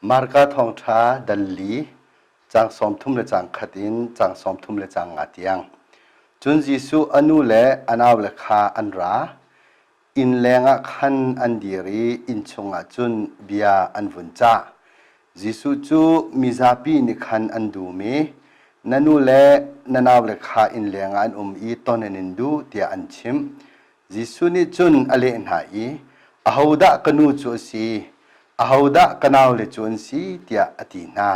Marka thawngṭha dal li, caang 30 le caang khat in caang 35 tiang. Cun Jesuh a nu le a naule kha an ra. Inn lengah khan an dir i inn chungah cun bia an vun cah. Jesuh cu mizapi nih khan an dum i, Na nu le na naule kha inn lengah an um i ton an in duh, tiah an chimh. Jesuh nih cun a leh hna i, Ahodah ka nu cu a si? Ahodah ka naule cu an si? tiah a ti hna.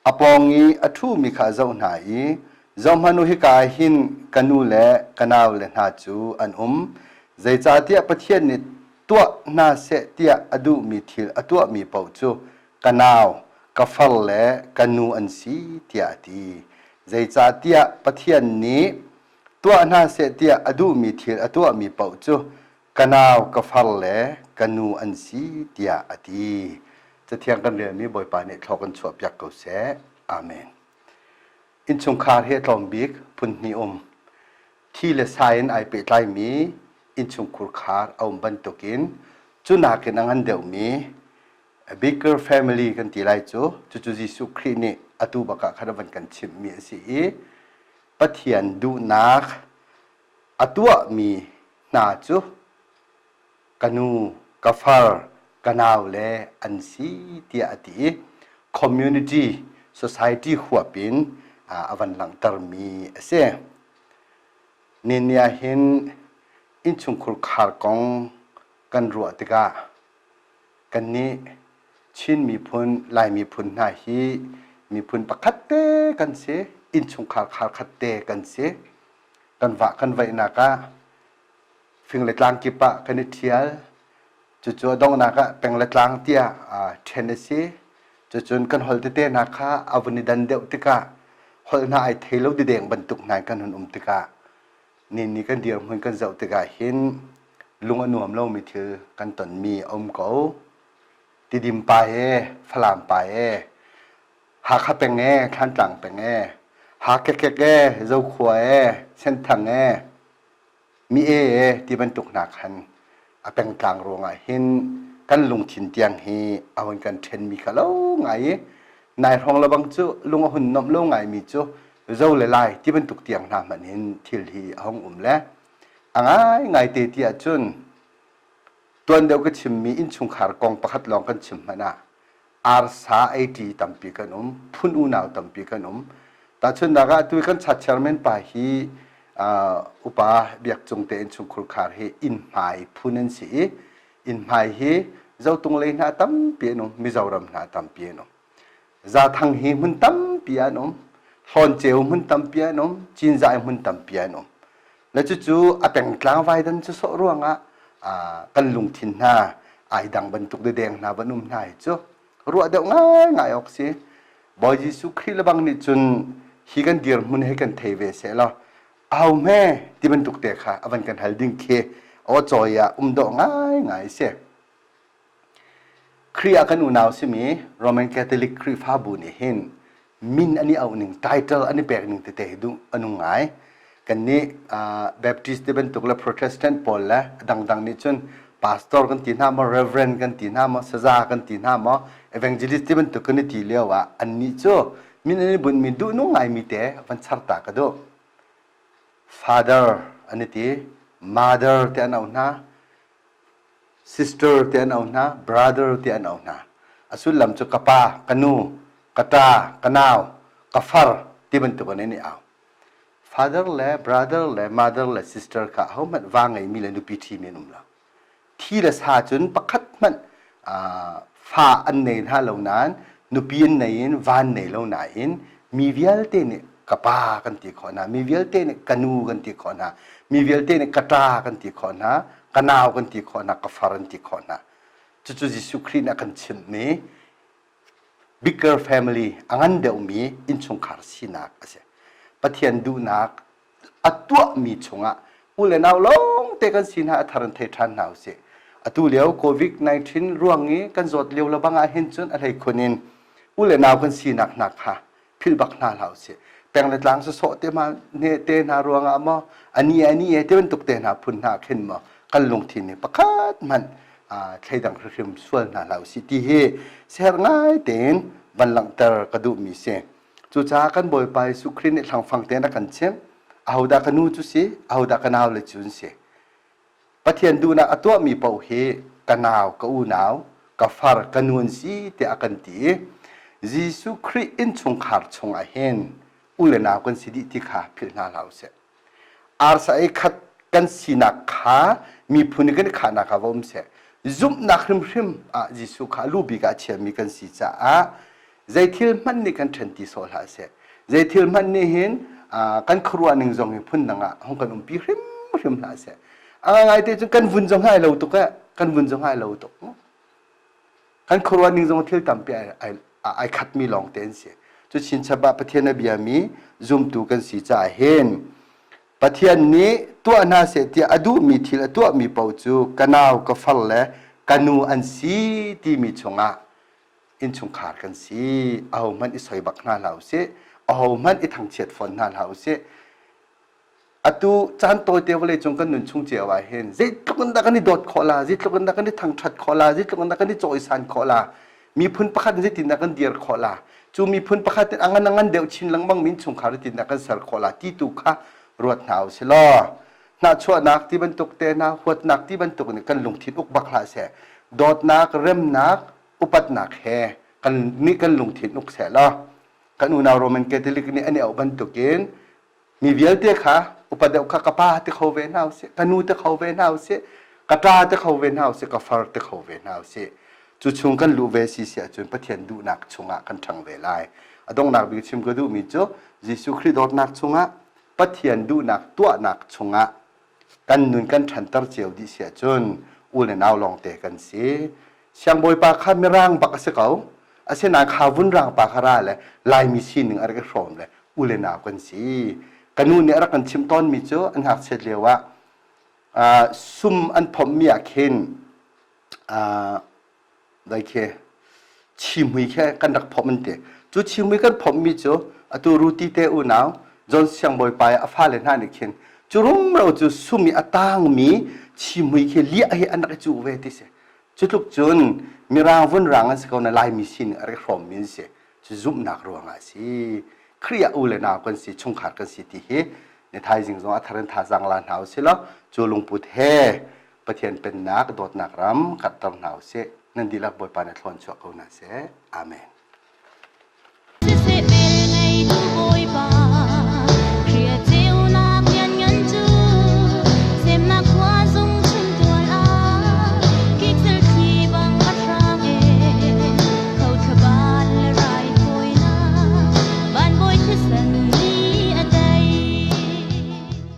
A pawng i a ṭhumi kha a zoh hna i, Zohhmanh u, hika ah hin ka nu le ka naule hna cu an um. Zeicahtiah Pathian nih tuah hna seh tiah a duhmi thil a tuahmi paoh cu ka nau, ka far le ka nu an si, tiah a ti. Zeicahtiah Pathian nih tuah hna seh tiah a duhmi thil a tuahmi paoh cu ka nau, ka far le ka nu an si tiah a ti. Cathiang kan relmi Bawipa nih thlaw kan chuahpiak ko seh. Amen. Innchungkhar hi a tlawm bik phun hnih um. Thi le sa in ai pehtlaimi innchungkhur khar a um bantukin cu nakin a ngan deuhmi a bigger family kan ti lai cu cucu Jesuh Khrih nih atu bak ah khan a van kan chimhmi a si i Pathian duhnak a tuahmi hna cu ka nu, ka far, ka naule an si tiah a ti i community society huap in a van langhtermi a si. Nihin ah hin innchungkhur khar kong kan ruah tikah kannih Chin miphun, Lai miphun hna hi miphun pakhat te kan si, innchungkhar khar khat te kan si. Kan vah kan vaihnak ah fing le tlang kip ah kan i ṭhial. Cucu a donghnak ah peng le tlang tiah ṭhen a si. Cucun kan holh tete hna kha a vun i dan deuh tikah holh hna ai thei lo dideng bantuk hna in kan hun um tikah ni ni kan dirhmun kan zoh tikah hin lung a nuam lomi thil kan tonmi a um ko. Tidim pa e, Falam pa e, Hakha peng e, Thlantlang peng e, Hakekek e, Zokhua e, Senthang e, mi e e ti bantuk hna khan a pengtlang ruangah hin kan lungthin tiang hi a hun kan ṭhenmi kha lo ngai i nai hrawng lebang cu lung a hun nuamh lo ngaimi cu zo le lai ti bantuk tiang hna hmanh hin thil hi a hung um le a ngaingai te ti ahcun tuan deuh ka chimmi innchungkhar kong pakhat lawng kan chim hmanh ah arsa eiṭi tampi kan um, phun unau tampi kan um. Tahchunhnak ah atu kan chat chairman pa hi upa Biak Cung te innchungkhur khar hi innhmai phun an si i innhmai hi Zotung lei hna tampi an um, Mizoram hna tampi an um. Zathang hi hmun tampi an um, Hlawnceu hmun tampi an um, Cinzai hmun tampi an um. Le cucu a pengtlang vaidan cu sawh ruangah kan lungthin hna ai dang bantuk dedeng hna van um hna hi cu ruah deuh ngaingai awk si. Bawi Jesuh Khrih lebang nih cun hi kan dirhmun he kan thei ve seh law au hme ti bantuk te kha a van kan hal ding khi aw cawi ah um dawh ngaingai si. Khrih ah kan unau simi Roman Catholic Khrihfabu nih hin min an i auh ning title an i pek ning tete hi duh a nung ngai. Kannih Baptist te bantuk le Protestant pawl le dangdang nih cun pastor kan ti hna maw, reverend kan ti hna maw, saza kan ti hna maw, evangelist te bantuk kan i ti lio ah annih cu min an i bunhmi duh nung ngaimi te van char ta ka duh. Father an i ti, mother te an auh hna, Sister ti an auh hna, brother ti an auh hna. A sullam cu ka pa, ka nu, ka ṭa, ka nau, ka far ti bantuk in an i au. Father le brother le mother le sister kha ahohmanh va ngeimi le nupi ṭhimi an um lo. Thi le sa cun pakhat hmanh fa an nei hna lo nain nupi an nei in va an nei lo nain mi vialte nih ka pa kan ti khawh hna, mi vialte nih ka nu kan ti khawh hna, mi vialte nih ka ṭa kan ti khawh hna, ka nau kan ti khawh hna, ka far an ti khawh hna. Cucu Jesuh Khrih nih a kan chimhmi bigger family, a ngan deuhmi innchungkhar sinak a si. Pathian duhnak a tuahmi chungah u le nau lawng te kan si hna a thar in thei ṭhan hna usih. Atu lio COVID-19 ruang i kan zawt lio le bang ah hin cun a hleikhun in u le nau kan sinak hna kha philh bak hna hlah usih. Peng le tlang sawsawh te ma ne te hna ruangah maw ani ani e te bantuk te hna phun hna khin maw kan lungthin hi pakhat hmanh thleidang hrimhrim sual hna hlah usih ti hi siaherh ngai tein van langhter ka duhmi si. Cucaah kan Bawipa Jesuh Khrih nih hlangfang tein a kan chimh. Ahodah ka nu cu si, ahodah ka nau le cu an si. Pathian duhnak a tuahmi paoh hi ka nau, ka unau, ka far, ka nu an si tiah a kan ti i Jesuh Khrih innchungkhar chungah hin u le nau kan si dih ti kha philh hna hlah usih. Arsa ei khat kan sinak kha miphun i kan i khahnak ah va um seh. Zumhnak hrimhrim ah Jesuh kha a lu bik ah a chiami kan si caah zei thil hmanh nih kan ṭhen ti sawh hlah seh. Zei thil hmanh nih hin kan khuaruah ning zong hi phundang ah hung kan umpi hrimhrim hlah seh. A ngaingai te cun kan vun zong ai lo tuk eh, kan vun zong ai lo tuk. Kan khuaruah ning zong thil tampi ai ai khatmi lawng te an si. Cu chinchap ah Pathian a biami zumtu kan si caah hin Pathian nih tuah hna seh tiah a duhmi thil a tuahmi paoh cu ka nau, ka far le ka nu an si timi chungah innchungkhar kan si. Ahohmanh i soi bak hna hlah usih. Ahohmanh i thangchiat fawn hna hlah usih. Atu caan tawite vawleicung kan nun chung cio ah hin zeitluk in dah kan i dawt khawh la, zeitluk in dah kan i thangṭhat khawh la, zeitluk in dah kan i cawisan khawh la, miphun pakhat in zeitindah kan dir khawh la, cu miphun pakhat in a ngan a ngan deuh chin lengmang mi innchungkhar zeitindah kan ser khawh la ti tu kha ruat hna usih law hnahchuahnak ti bantuk te hna huatnak ti bantuk nih kan lungthin uk bak hlah seh. Dawtnak, remnak, upatnak he kan nih kan lungthin uk seh law kan unau Roman Catholic nih an i auh bantukin Mi vialte kha upa deuh kha ka pa ti kho ve hna usih, ka nu ti kho ve hna usih, ka ṭa ti kho ve hna usih, ka far ti kho ve hna usih. Cu chung kan luh ve si si ahcun Pathian duhnak chungah kan ṭhang ve lai. A donghnak bik chim ka duhmi cu Jesuh Khrih dawtnak chungah Pathian duhnak tuahnak chungah kan nun kan ṭhanter cio dih si ahcun u le nau lawngte kan si. Siangbawipa kha mirang bak a si ko. Asinain kha vunrang pa kha ra le Laimi sining a rak i hrawm le u le nau kan si. Ka nu nih a rak kan chimh tawnmi cu an ngakchiat lio ah sum an phomhmi ah khin dai khi chimhui khi kan rak phomh an ti. Cu chimhui kan phomhmi cu atu Ruti te unau John Siangbawipa i a fale hna nih khin cu rumro cu sum i a tangmi chimhui khi liah hi an rak i cuh ve ti si. Cu tluk cun Mirang vunrang an si ko na Laimi sining a rak i hrawmmi an si. Cu zumhnak ruangah a si. Khrih ah u le nau kan si, chungkhar kan si ti hi ni thaizing zong a thar in thazaang la hna usih law cu lungput he Pathian pennak dawtnak ram karhter hna usih. Nan dihlak Bawipa nih thlawn chuah ko hna seh. Amen.